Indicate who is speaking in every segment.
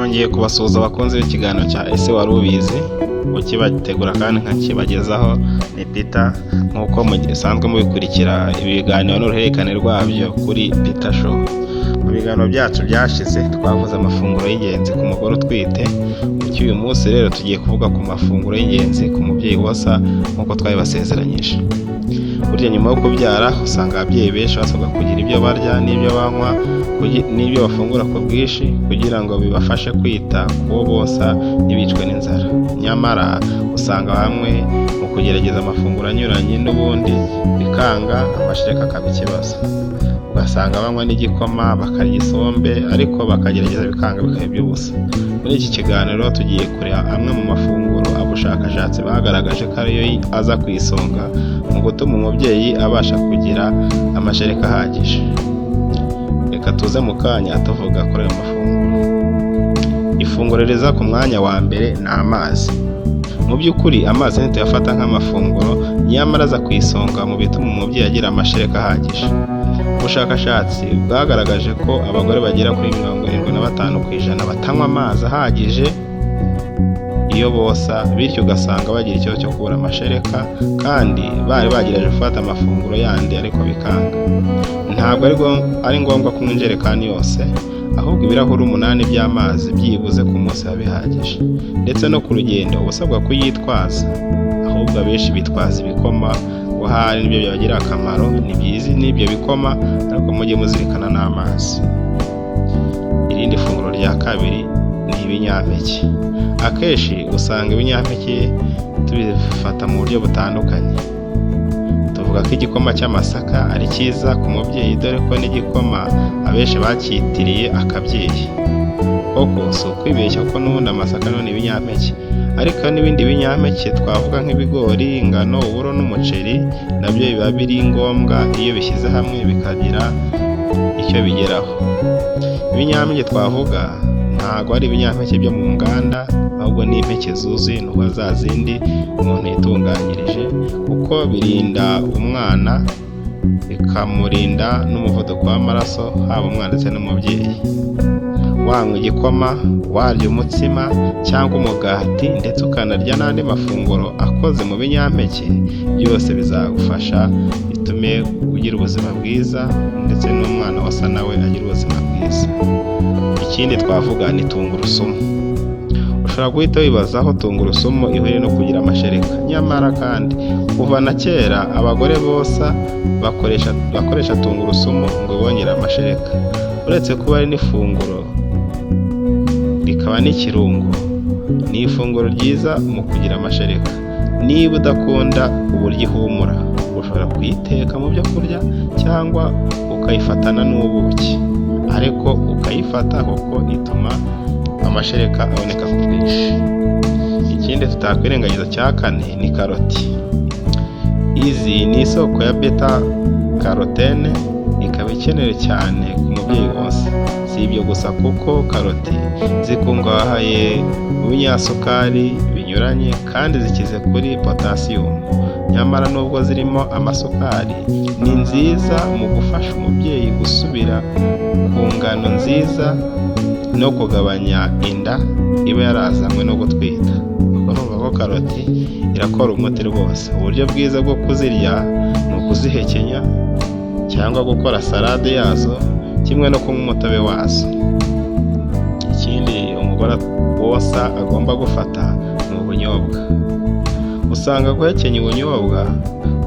Speaker 1: Nongeye kubasuhuza abakunzi b'ikiganiro cya Ese Wari Ubizi? Ukibategura kandi nkakibagezaho ni Peter, nk'uko musanzwe mubikurikira ibiganiro n'uruhererekane rwabyo kuri Peter Show. Mu biganiro byacu byashize twavuze amafunguro y'ingenzi ku mugore utwite, uyu munsi rero tugiye kuvuga ku mafunguro y'ingenzi ku mubyeyi wonsa nk'uko twabibasezeranyije. Burya nyuma yo kubyara usanga ababyeyi benshi basabwa kugira ibyo barya n'ibyo banywa n'ibyo bafungura ku bwinshi kugira ngo bibafashe kwita ku bo bonsa ntibicwe n'inzara. Nyamara usanga bamwe mu kugerageza amafunguro anyuranye n'ubundi bikanga, amashereka akaba ikibazo. Ugasanga banywa n'igikoma, bakarya isombe, ariko bakagerageza bikanga, bikaba iby'ubusa. Muri iki kiganiro tugiye kureba amwe mu mafunguro ubushakashatsi bagaragaje ko ariyo aza ku isonga mu gutuma umubyeyi abasha kugira amashereka ahagije. Reka tuze mu kanya tuvuga kuri ayo mafunguro. Ifunguro riza ku mwanya wa mbere ni amazi. Mu by'ukuri amazi ntituyafata nk'amafunguro, nyamara aza ku isonga mu bituma umubyeyi agira amashereka ahagije. Ubushakashatsi bwagaragaje ko abagore bagera kuri 75% batanywa amazi ahagije iyo bonsa, bityo ugasanga bagira ikibazo cyo kubura amashereka kandi bari bagerageje gufata amafunguro yandi ariko bikanga. Ntabwo ari ngombwa kunywa injerekani yose, ahubwo ibirahuri 8 by'amazi byibuze ku munsi biba bihagije. Ndetse no ku rugendo uba usabwa kuyitwaza, ahubwo abenshi bitwaza ibikoma ngo ahari nibyo byabagirira akamaro. Ni byiza n'ibyo bikoma, ariko mujye muzirikana n'amazi. Irindi funguro rya kabiri ni ibinyampeke. Akenshi usanga ibinyampeke tubifata mu buryo butandukanye. Tuvuga ko igikoma cy'amasaka ari cyiza ku mubyeyi, dore ko n'igikoma abenshi bacyitiriye akabyeyi. Koko si ukwibeshya, kuko n'ubundi amasaka nayo ni ibinyampeke, ariko n'ibindi binyampeke twavuga nk'ibigori, ingano, uburo n'umuceri nabyo biba biri ngombwa iyo bishyize hamwe bikagira icyo bigeraho. Ibinyampeke twavuga ntabwo ari ibinyampeke byo mu nganda, ahubwo ni impeke zuzuye, ni ukuvuga za zindi umuntu yitunganyirije, kuko birinda umwana, bikamurinda n'umuvuduko w'amaraso, haba umwana ndetse n'umubyeyi. Wanywa igikoma, warya umutsima cyangwa umugati, ndetse ukanarya n'andi mafunguro akoze mu binyampeke, byose bizagufasha bitume ugira ubuzima bwiza, ndetse n'umwana wonsa nawe agira ubuzima bwiza. Ikindi twavuga ni tungurusumu. Ushobora guhita wibaza aho tungurusumu ihuriye no kugira amashereka, nyamara kandi kuva na kera abagore bonsa bakoresha tungurusumu ngo bongere amashereka. Uretse kuba ari n'ifunguro rikaba n'ikirungo, ni ifunguro ryiza mu kugira amashereka. Niba udakunda uburyo ihumura, ushobora kuyiteka mu byo kurya cyangwa ukayifatana n'ubuki, ariko ukayifata kuko ituma amashereka aboneka ku bwinshi. Ikindi tutakwirengagiza cya kane ni karoti. Izi ni isoko ya beta carotene, ikaba ikenewe cyane ku mubyeyi wonsa. Si ibyo gusa, kuko karoti zikungahaye mu binyasukari binyuranye kandi zikize kuri potasiyumu. Nyamara nubwo zirimo amasukari, ni nziza mu gufasha umubyeyi gusubira ku ngano nziza no kugabanya inda iba yarazanywe no gutwita. Ubwo urumva ko karoti irakora umuti rwose. Uburyo bwiza bwo kuzirya ni ukuzihekenya cyangwa gukora salade yazo, kimwe no kunywa umutobe wazo. Ikindi umugore wonsa agomba gufata ni ubunyobwa. Usanga guhekenya ubunyobwa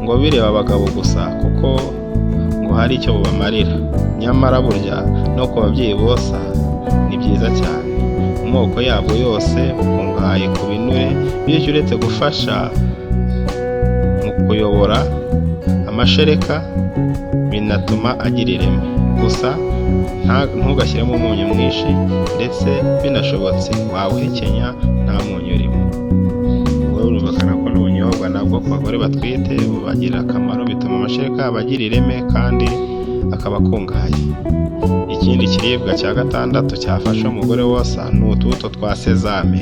Speaker 1: ngo bireba abagabo gusa kuko ngo hari icyo bubamarira, nyamara burya no ku babyeyi bonsa ni byiza cyane. Mu moko yabwo yose bukungahaye ku binure, bityo uretse gufasha mu kuyobora amashereka, binatuma agira ireme. Gusa ntugashyiremo umunyu mwinshi, ndetse binashobotse wawuhekenya nta munyu urimo. Ubwo birumvikana ko n'ubunyobwa nabwo ku bagore batwite bubagirira akamaro, bituma amashereka yabo agira ireme kandi akaba akungahaye. Ikindi kiribwa cya gatandatu cyafasha umugore wonsa ni utubuto twa sezame.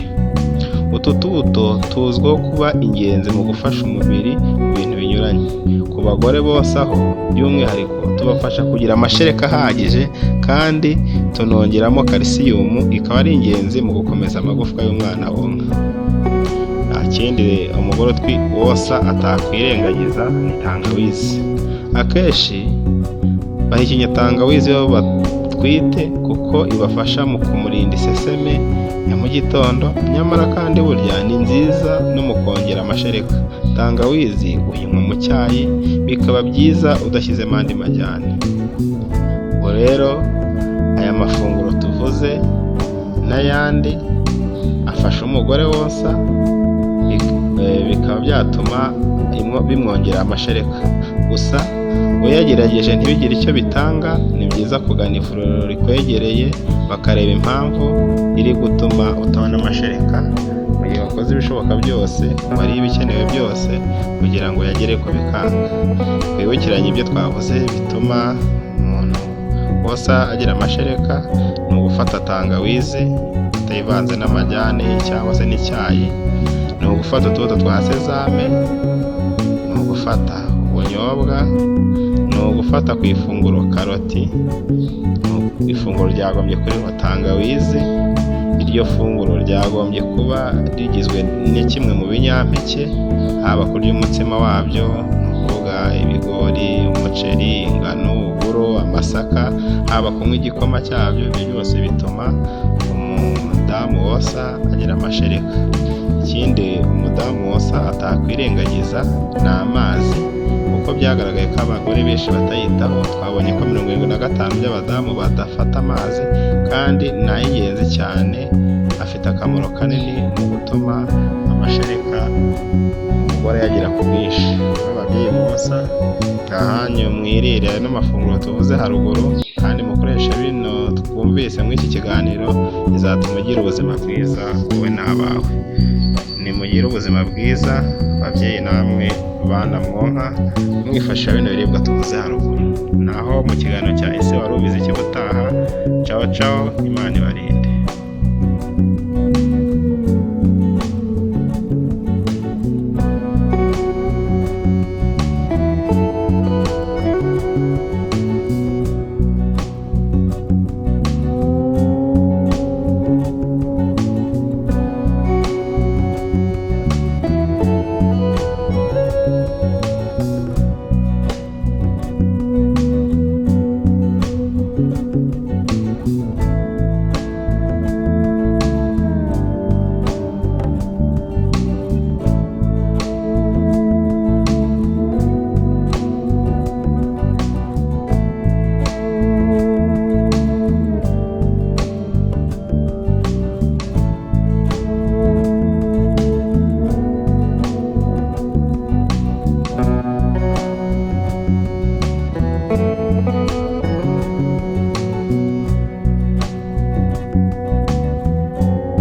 Speaker 1: Utu tubuto tuzwiho kuba ingenzi mu gufasha umubiri mu bintu binyuranye. binyuranye. Ku bagore bose aho by'umwihariko tubafasha kugira amashereka ahagije, kandi tunongeramo kalisiyumu, ikaba ari ingenzi mu gukomeza amagufwa y'umwana wonka. Nta kindi umugore wonsa atakwirengagiza ni tangawizi. Akenshi bahekenya tangawizi iyo batwite kuko ibafasha mu kumurinda iseseme ya mu gitondo, nyamara kandi burya ni nziza no mu kongera amashereka. Tangawizi uyinywa mu cyayi, bikaba byiza udashyizemo andi majyane. Ubwo rero aya mafunguro tuvuze n'ayandi afasha umugore wonsa, bikaba byatuma bimwongerera amashereka. Gusa uyagerageje ntibigire icyo bitanga, ni byiza kugana ivuriro rikwegereye bakareba impamvu iri gutuma utabona amashereka, mu gihe wakoze ibishoboka byose, wariye ibikenewe byose kugira ngo uyagere ko bikanga. Twibukiranye ibyo twavuze bituma umuntu wonsa agira amashereka: ni ugufata tangawizi utayivanze n'amajyane cyangwa se n'icyayi, ni ugufata utubuto twa sezame, ni ugufata ubunyobwa, ni ugufata ku ifunguro karoti. Ifunguro ryagombye kuriho tangawizi, iryo funguro ryagombye kuba rigizwe na kimwe mu binyampeke, haba kurya umutsima wabyo, ni ukuvuga ibigori, umuceri, ingano, uburo, amasaka, haba kunywa igikoma cyabyo, ibyo byose bituma umudamu wonsa agira amashereka. Ikindi umudamu wonsa atakwirengagiza ni amazi, kuko byagaragaye ko abagore benshi batayitaho. Twabonye ko 75 by'abadamu badafata amazi, kandi ni ay'ingenzi cyane, afite akamaro kanini mu gutuma amashereka umugore yagira ku bwinshi. Ababyeyi mwonsa, ahanyu mwirire ano mafunguro tuvuze haruguru, kandi mukoreshe bino twumvise muri iki kiganiro, bizatuma ugira ubuzima bwiza wowe n'abawe. Nimugire ubuzima bwiza babyeyi, namwe bana mwonka, mwifashisha bino biribwa tuvuze haruguru. Naho mu kiganiro cya Ese Wari Ubizi cy'ubutaha. Cawo cawo, Imana ibarinde.